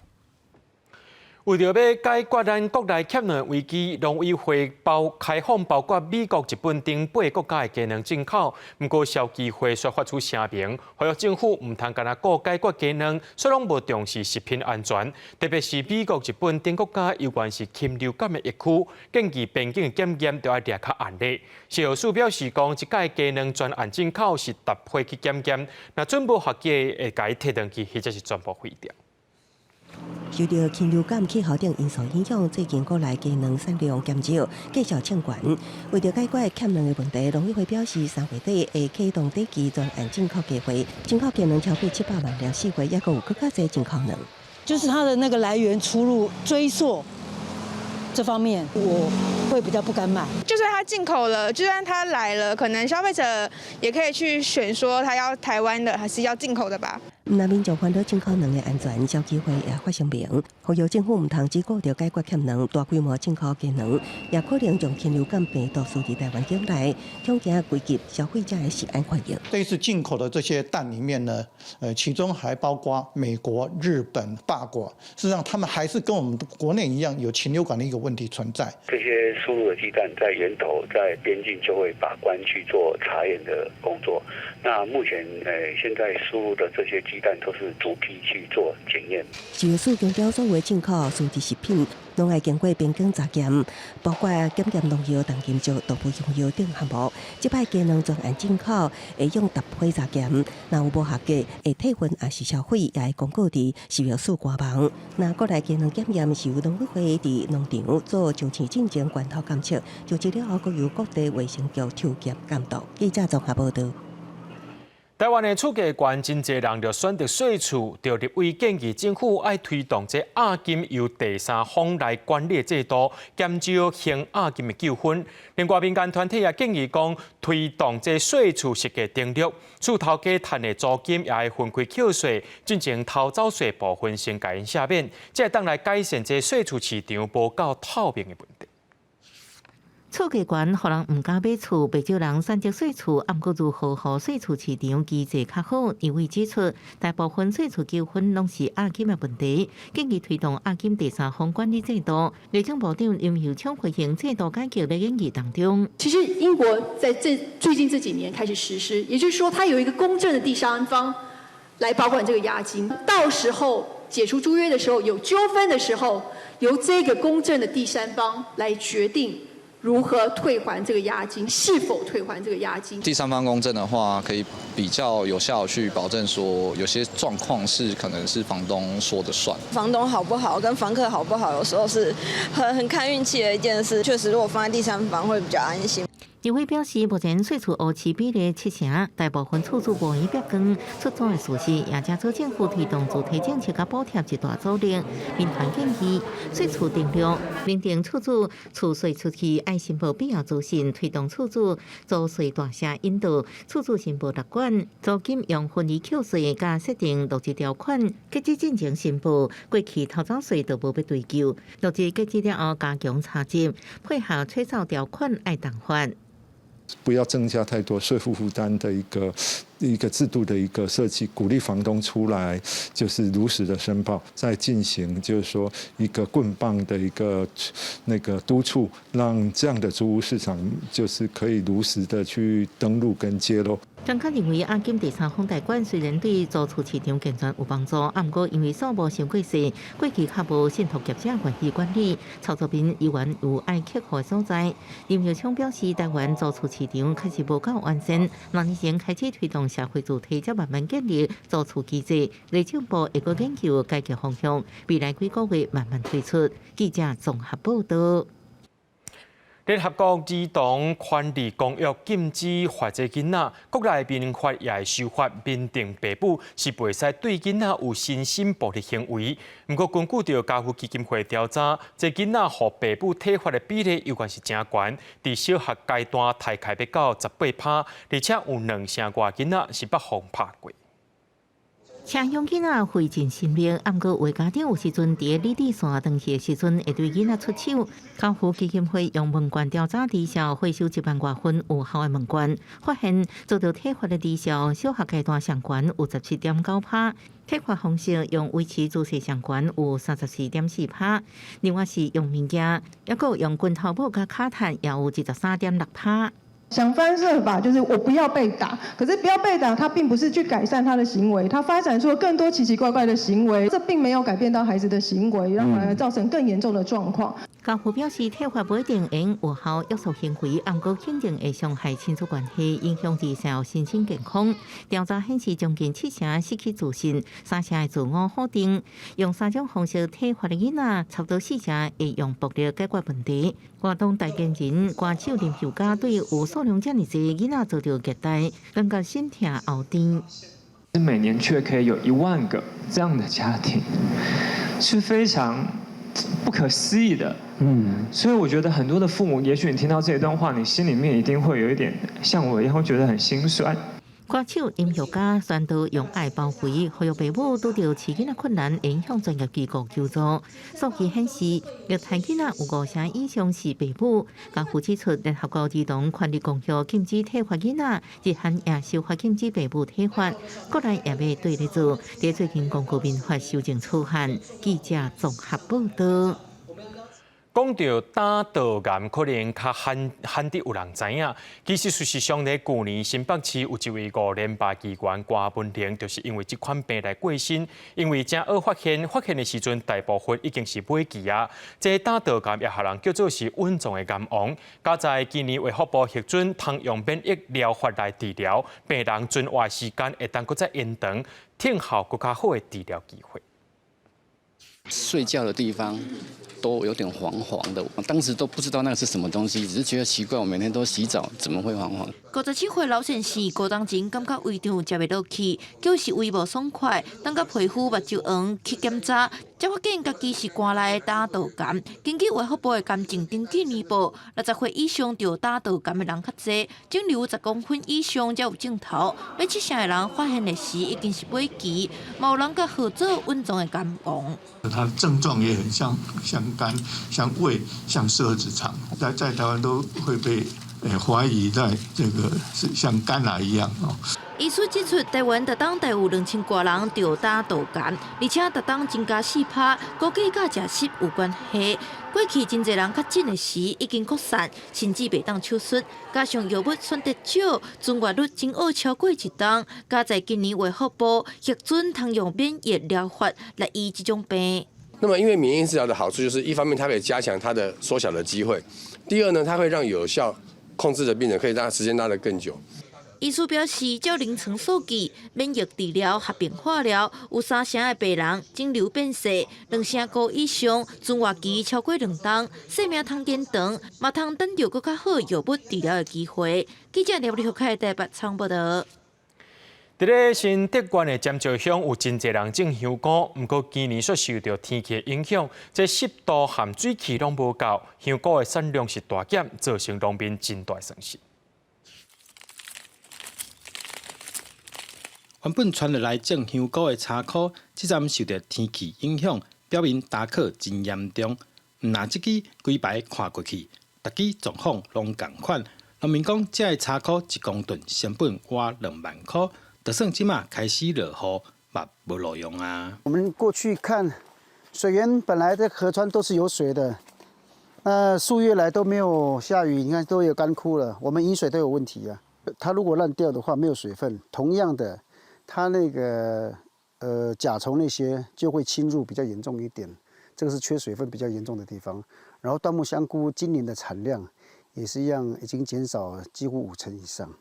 為著欲解決咱國內欠卵危機，農委會包開放包括美國、日本等八个國家的雞卵進口。毋過消基會卻發出聲明，呼籲政府毋通干焦顧解決雞卵，卻攏無重視食品安全。特別是美國、日本等國家，猶原是禽流感的疫區，建議邊境的檢驗著愛掠較嚴厲。食藥署表示講，這擺雞卵專案進口是逐批去檢驗，若準無合格會共伊提轉去，或者是全部廢掉。受著禽流感氣候等因素影響，最近國內雞卵產量減少，繼續衝懸。為著解決欠卵的問題，農委會表示，3月底會啟動短期專案進口計劃，進口雞卵超過700萬粒，4月猶閣有閣較濟進口卵。就是它的那個來源出入追溯這方面，我會比較不敢買。就算它進口了，就算它來了，可能消費者也可以去選，說他要台灣的還是要進口的吧。毋但民眾煩惱進口卵的安全，消基會也發聲明，呼籲政府毋通只顧著解決欠卵，大規模進口雞卵，也可能將禽流感病毒輸入臺灣境內，恐驚危及消費者的食安權益。這一次進口的這些蛋裡面呢，其中還包括美國、日本、法國，事實上他們還是跟我們國內一樣有禽流感的一個問題存在。這些輸入的雞蛋在源頭、在邊境就會把關去做查驗的工作。那目前，現在輸入的這些雞蛋都是逐批去做檢驗。食藥署強調，所有進口輸入食品，攏愛經過邊境查驗，包括檢驗農藥、重金屬、動物用藥等項目。這擺雞卵專案進口會用逐批查驗，若有無合格，會退運抑是銷毀，也會公告佇食藥署官網。若國內雞卵檢驗是由農委會佇農場做上市進前關頭監測，上市了後，閣由各地衛生局抽檢監督。記者綜合報導。臺灣的厝價懸，真濟人就選擇稅厝，著立委建議政府愛推動這押金由第三方來管理制度，減少還押金的糾紛。另外，民間團體也建議講，推動這稅厝實價登錄，厝頭家趁的租金也會分開扣稅，進前偷走稅部分先共𪜶赦免，才會當來改善這稅厝市場無夠透明的問題。厝價懸，予人毋敢買厝，袂少人選擇稅厝。毋過如何予稅厝市場機制較好？立委指出，大部分稅厝糾紛攏是押金的問題，建議推動押金第三方管理制度。內政部長林右昌回應制度改革的研議當中，其實英國在這最近這幾年開始實施，也就是說，它有一個公正的第三方來保管這個押金，到時候解除租約的時候，有糾紛的時候，由這個公正的第三方來決定如何退還這個押金，是否退還這個押金？第三方公證的話，可以比較有效去保證說，有些狀況是可能是房東說的算。房東好不好，跟房客好不好，有時候是很看運氣的一件事。確實，如果放在第三方會比較安心。立委表示，目前稅厝烏市比例七成，大部分厝主無意變更出租的事實，也正做政府推動助推政策佮補貼一大阻力。民團建議稅厝登錄，明定厝主厝稅出去愛申報必要資訊，推動厝主租稅大廈引導厝主申報納管，租金用分離扣稅，佮設定落日條款，截止進前申報，過去偷走稅就無欲追究。落日截止了後加強查緝，配合吹哨條款愛重法。不要增加太多稅負負擔的一個制度的一個設計，鼓勵房東出來就是如實的申報，再進行就是說一個棍棒的一個那個督促，讓這樣的租屋市場就是可以如實的去登錄跟揭露。專家認為，押金第三方代管雖然對租厝市場健全有幫助，毋過因為數目傷過細，過去較無信託業者願意管理，操作面猶原有愛克服的所在。林右昌表示，台灣租厝市場確實無夠完善，兩年前開始推動社會主體，才慢慢建立租厝機制。內政部會閣研究改革方向，未來幾個月慢慢推出。記者綜合報導。聯合國兒童權利公約禁止罰這囡仔，國內民法也會修法，明定爸母是袂使對囡仔有身心暴力行為。毋過根據著家父基金會調查，這囡仔予爸母體罰的比例猶原是誠懸，佇小學階段大概欲到18%，而且有兩成外囡仔是捌予拍過。車養囡仔費盡心力，毋過有家長有時陣佇理智線斷去的時陣，會對囡仔出手。家父基金會用問卷調查兒少，回收1萬外份有效的問卷，發現遭著體罰的兒少，小學階段上懸有17.9%，體罰方式用維持姿勢上懸有34.4%，另外是用物件，抑閣用拳頭母佮跤踢，也有23.6%。想方設法，就是我不要被打。可是不要被打，他並不是去改善他的行為，他發展出更多奇奇怪怪的行為，這並沒有改變到孩子的行為，讓反而造成更嚴重的狀況。家父表示，體罰不一定會有效約束行為，毋過肯定會傷害親子關係，影響兒少身心健康。調查顯示，將近七成失去自信，三成會自我否定。用三種方式體罰的囡仔，差不多四成會用暴力解決問題。活動代言人歌手林宥嘉對有數量遮爾濟囡仔遭著虐待，感覺心痛後甜。每年卻可以有1萬個這樣的家庭，是非常不可思議的。所以我覺得很多的父母，也許你聽到這一段話，你心裡面一定會有一點像我一樣，會覺得很心酸。歌手音樂家宣導用愛包圍，呼籲爸母拄著飼囡仔困難，會向專業機構求助。數據顯示，虐待囡仔有五成以上是爸母。家父指出，聯合國兒童權利公約禁止體罰囡仔，日韓也修法禁止爸母體罰，國內也欲綴咧做。佇最近公布民法修正草案，記者綜合報道。講著膽道癌，可能較罕罕得有人知影。其實事實上咧，舊年新北市有一位五連霸議員郭文玲，就是因為這款病來過身。因為誠晚發現，發現的時陣大部分已經是尾期啊。這膽道癌也予人叫做是隱藏的癌王。佳哉今年衛福部核准通用免疫療法來治療，病人存活時間會當閣再延長，聽候閣較好的治療機會。睡覺的地方都有點黃黃的，我當時都不知道那個是什麼東西，只是覺得奇怪，我每天都洗澡，怎麼會黃黃？ 57歲老先生高當前感覺胃脹食袂落去，就是胃無爽快，等甲皮膚目睭黃去檢查，才發現家己是肝內的膽道癌。根據衛福部的癌症登記年報，60歲以上著膽道癌的人較濟，腫瘤10公分以上才有症頭，欲七成的人發現的時已經是尾期，嘛有人共號做隱藏的癌王。它的症狀也很像像肝、像胃、像十二指腸，在台灣都會被懷疑在這個是像肝癌一樣哦。醫師指出，台灣逐冬大有2000外人著膽道癌，而且逐冬增加4%，估計佮食食有關係。過去真濟人確診的時已經擴散，甚至袂當手術，加上藥物選擇少，存活率真惡超過一冬。佳哉今年衛福部核准通用免疫療法來醫這種病。那麼，因為免疫治療的好處就是，一方面它可以加強它的縮小的機會，第二呢，它會讓有效控制的病人可以讓時間拉得更久。醫師表示，照臨床數據，免疫治療合併化療，有三成的病人腫瘤變細，2成五以上存活期超過2冬，生命通延長，嘛通等著閣較好藥物治療的機會。記者廖立凱台北採報導。佇咧新竹縣的尖石鄉有真濟人種香菇，毋過今年卻受著天氣的影響，這濕度和水汽攏無夠，香菇的產量是大減，造成農民真大損失。原本傳落來種香菇的柴箍，這陣受著天氣影響，表面焦烤真嚴重。毋若這支規排看過去，逐支狀況攏仝款。農民講，這个柴箍一公噸成本倚2萬箍。就算這馬開始落雨，嘛無路用啊。我們過去看水源，本來的河川都是有水的，那數月來都沒有下雨，你看都有乾枯了，我們飲水都有問題啊。它如果爛掉的話，沒有水分，同樣的，它那個甲蟲那些就會侵入比較嚴重一點，這個是缺水分比較嚴重的地方。然後椴木香菇今年的產量也是一樣，已經減少幾乎5成以上。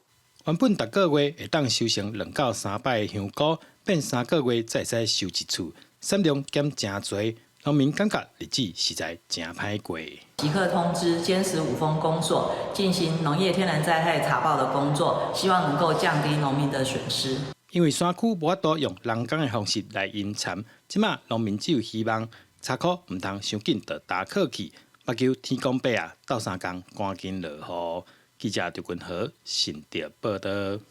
原本逐個月會當收成2到3擺的香菇，變3個月才會使收一次，產量減誠濟，農民感覺日子實在誠歹過。即刻通知監視五峰公所進行農業天然災害查報的工作，希望能夠降低農民的損失。因為山區無法度用人工的方式來淹蠶，這馬農民只有希望柴箍毋通傷緊就焦烤去，目求天公伯啊鬥相共趕緊落雨。記者劉君和新竹報導。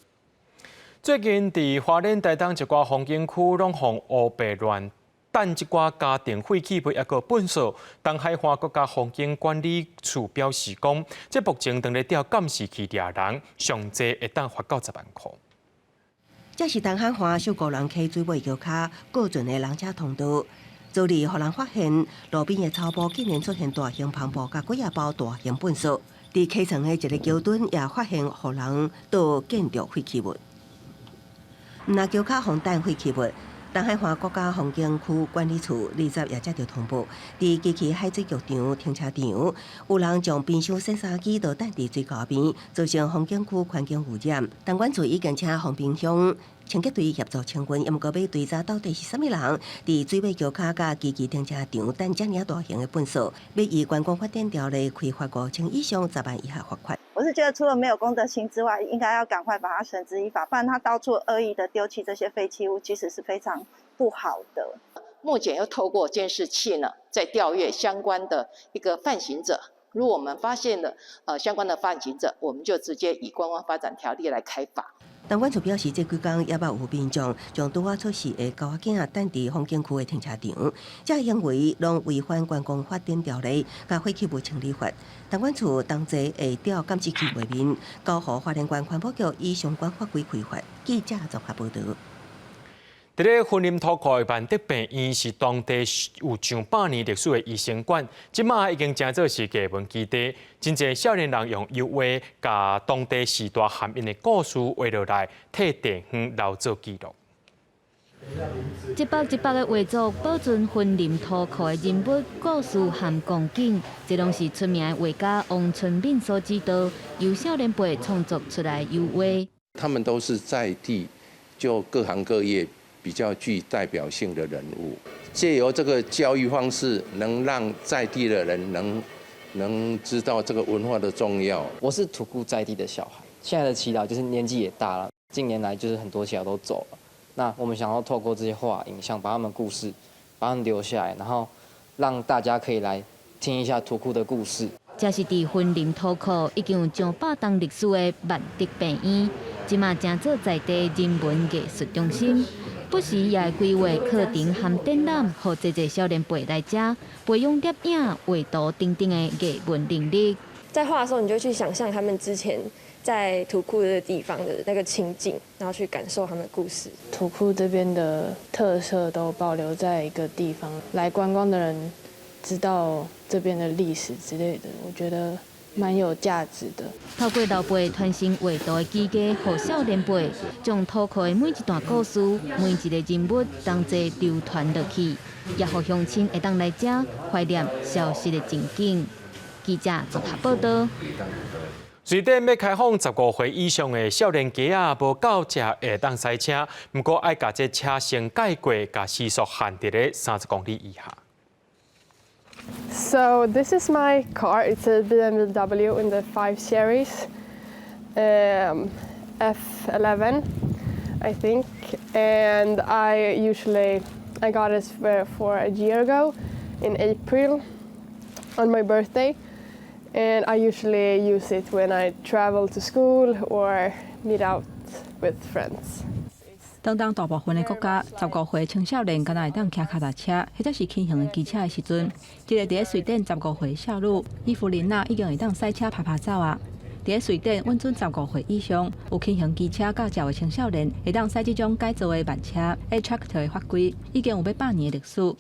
最近佇花蓮、台東一寡風景區，攏予烏白亂擲這寡家庭廢棄物，抑閣糞掃。東海岸國家風景管理處表示講，這目前正咧調監視器掠人，上濟會當罰到10萬箍。這是東海岸秀姑巒溪水尾橋跤過船的人車通道。昨日，予人發現路邊的草埔竟然出現大型帆布佮幾仔包大型糞掃。佇溪床的一个橋墩也發現予人倒建築廢棄物。毋若橋跤予人擲廢棄物，東海岸國家風景區管理處20也接著通報，佇機器海水浴場停車場，有人將冰箱、洗衫機都擲佇水溝邊，造成風景區環境污染。東管處已經請豐濱鄉清潔隊協助清運，毋過欲追查到底是啥物人佇水尾橋跤佮機器停車場擲遮爾大型的糞掃，欲依觀光發展條例開罰5000以上10萬以下罰款。我是覺得除了沒有公德心之外，應該要趕快把他繩之以法，不然他到處惡意的丟棄這些廢棄物，其實是非常不好的。目前又透過監視器呢，在調閱相關的一個犯行者。如果我們發現了相關的犯行者，我們就直接以觀光發展條例來開罰。東管處表示，這幾工猶閣有民眾將拄仔出世的狗仔囝擲佇風景區的停車場，這行為攏違反觀光發展條例佮廢棄物清理法。東管處當齊會調監視器畫面，交予花蓮縣環保局依相關法規開罰。記者綜合報導。佇咧雲林塗庫的萬德病院是當地有上百年歷史的醫生館，這馬已經成做是藝文基地。真濟少年人用油畫共當地時代含𪜶的故事畫落來，替地方留做記錄。一幅一幅的畫作保存雲林塗庫的人物故事和光景，這攏是出名的畫家王春敏所指導，由少年輩創作出來的油畫。他們都是在地，就各行各業比較具代表性的人物，借由這個教育方式，能讓在地的人能知道這個文化的重要。我是塗庫在地的小孩，現在的耆老就是年紀也大了，近年來就是很多耆老都走了。那我們想要透過這些畫影像，把他們故事，把他們留下來，然後讓大家可以來聽一下塗庫的故事。這是佇雲林塗庫已經有上百年歷史的萬德病院，這馬成做在地人文藝術中心。不時也會規劃課程和展覽，予濟濟少年輩來遮培養攝影、畫圖等等的藝文能力。在畫的時候，你就去想象他們之前在塗庫這個地方的那個情景，然後去感受他們的故事。塗庫這邊的特色都保留在一個地方，來觀光的人知道這邊的歷史之類的，我覺得蠻有價值的。透過老輩傳承畫圖的技藝，予少年輩將塗庫的每一段故事、每一個人物同齊流傳落去，也予鄉親會當來遮懷念消失的情景。記者綜合報導。瑞典欲開放15歲以上的少年家仔無駕照會當駛車，毋過愛共這車先改過，共時速限佇咧30公里以下。 So this is my car. It's a BMW in the 5 Series, F11, I think. And I got it for a year ago in April on my birthday. And I usually use it when I travel to school or meet out with friends. 當當大部分的國家，15歲青少年敢若會當騎跤踏車，或者是輕型的機車的時陣，這个佇咧瑞典15歲少女伊芙琳娜已經會當駛車趴趴走啊！佇咧瑞典，允准15歲以上有輕型機車駕照的青少年會當駛這種改造的慢車 A-Traktor 的法規，已經有欲百年的歷史。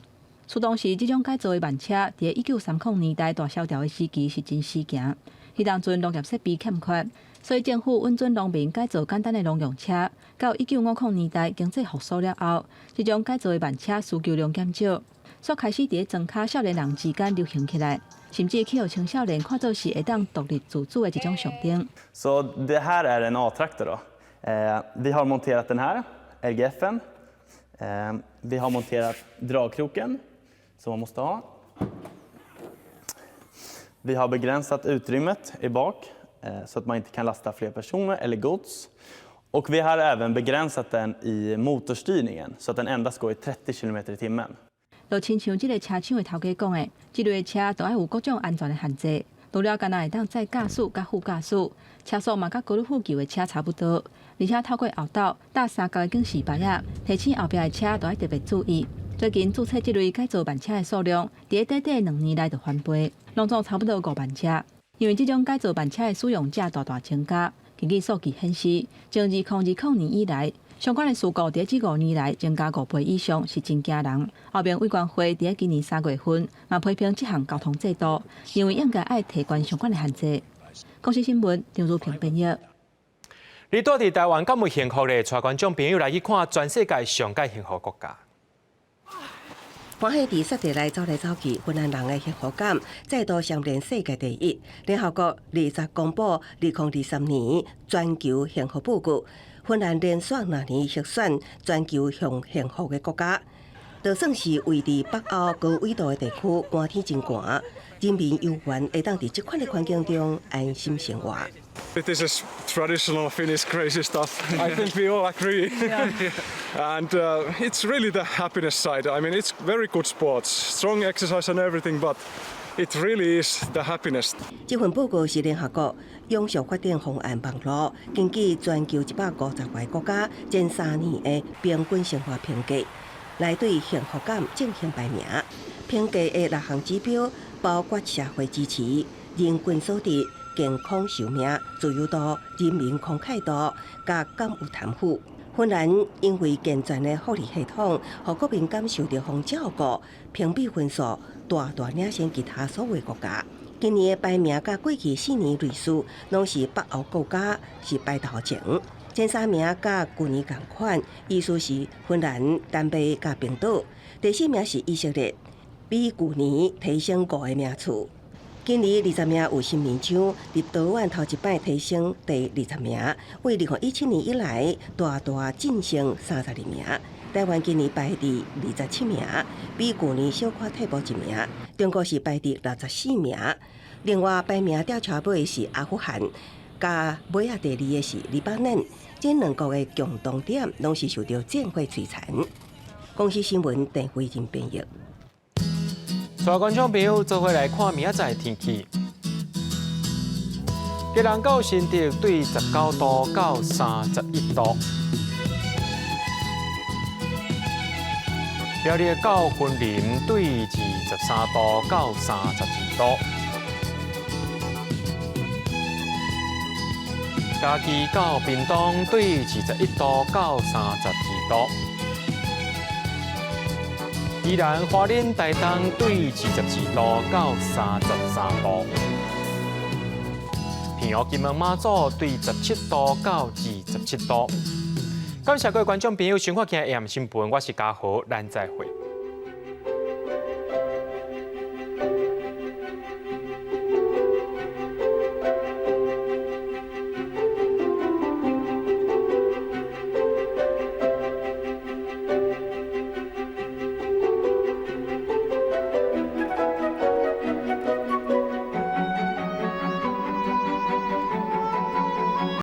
事當時，這種改造的慢車佇咧1930年代大蕭條的時期是真時行，彼當陣農業設備欠缺。所以政府允准農民改造簡單的農用車。到1950年代經濟復甦了後，這種改造的慢車需求量減少，煞開始佇咧莊跤少年人之間流行起來，甚至去予青少年看做是會當獨立自主的一種象徵。 Så det här är en A-traktor då. Vi har monterat den här, LGFen. Vi har monterat dragkroken som man måste ha. Vi har begränsat utrymmet i bak så att man inte kan lasta fler personer eller gods. Och vi har även begränsat den i motorstyrningen så att den endast går i 30 km i timmen. 就親像這个車廠的頭家講的，這類車都愛有各種安全的限制，除了干焦會當載駕駛佮副駕駛，車速嘛佮高爾夫球的車差不多，而且透過後斗搭三角的警示牌仔，提醒後壁的車都愛特別注意。最近註冊這類改造慢車的數量，佇咧短短2年內就翻倍，攏總差不多5萬車。因為這種改造慢車的使用者大大增加，根據數據顯示，從2020年以來，相關的事故佇這5年來增加5倍以上，是真驚人。歐盟委員會佇今年3月份嘛批評這項交通制度，認為應該愛提懸相關的限制。公視新聞張如平編譯。你蹛佇台灣敢有幸福咧？帶觀眾朋友來去看全世界上蓋幸福國家。歡喜佇雪地內走來走去，芬蘭人的幸福感再度蟬聯世界第一。聯合國二十公布2023年全球幸福報告，芬蘭連續2年獲選全球上幸福的國家。就算是位佇北歐高緯度的地區，寒天真寒，人民猶原會當佇這款的環境中安心生活。 This is traditional Finnish crazy stuff. I think we all agree. And it's really the happiness side. I mean, it's very good sports, strong exercise and everything, but It really is the happiness. 這份報告是聯合國永續發展方案網路根據全球150外國家前3年的平均生活評價，來對幸福感進行排名。評價的六項指標包括社會支持、人均所得、健康壽命、自由度、人民慷慨度，佮敢有貪腐。芬蘭因為健全的福利系統，予國民感受著予照顧，評比分數大大領先其他所有國家。今年的排名佮過去4年類似，攏是北歐國家是排頭前，前三名佮舊年仝款，意思是芬蘭、丹麥佮冰島。第四名是以色列，比舊年提升五個名次。今年20名有新民獎，立陶宛頭一擺提升第二十名，為2017年以來大大晉升32名。台灣今年排佇27名，比舊年小可退步一名。中國是排佇64名。另外排名吊車尾是阿富汗，佮尾仔第二个是黎巴嫩，這兩國的共同點攏是受著戰火摧殘。公視新聞鄧慧仁編譯。帶觀眾朋友做伙來看明仔載天氣。基隆到新竹對19度到31度。苗栗到雲林對23度到32度。嘉義到屏東對21度到32度。宜蘭花蓮台東對22度到33度。澎湖金門馬祖對17度到27度。感謝各位觀眾朋友收看今日 AM 新聞，我是嘉豪，咱再會。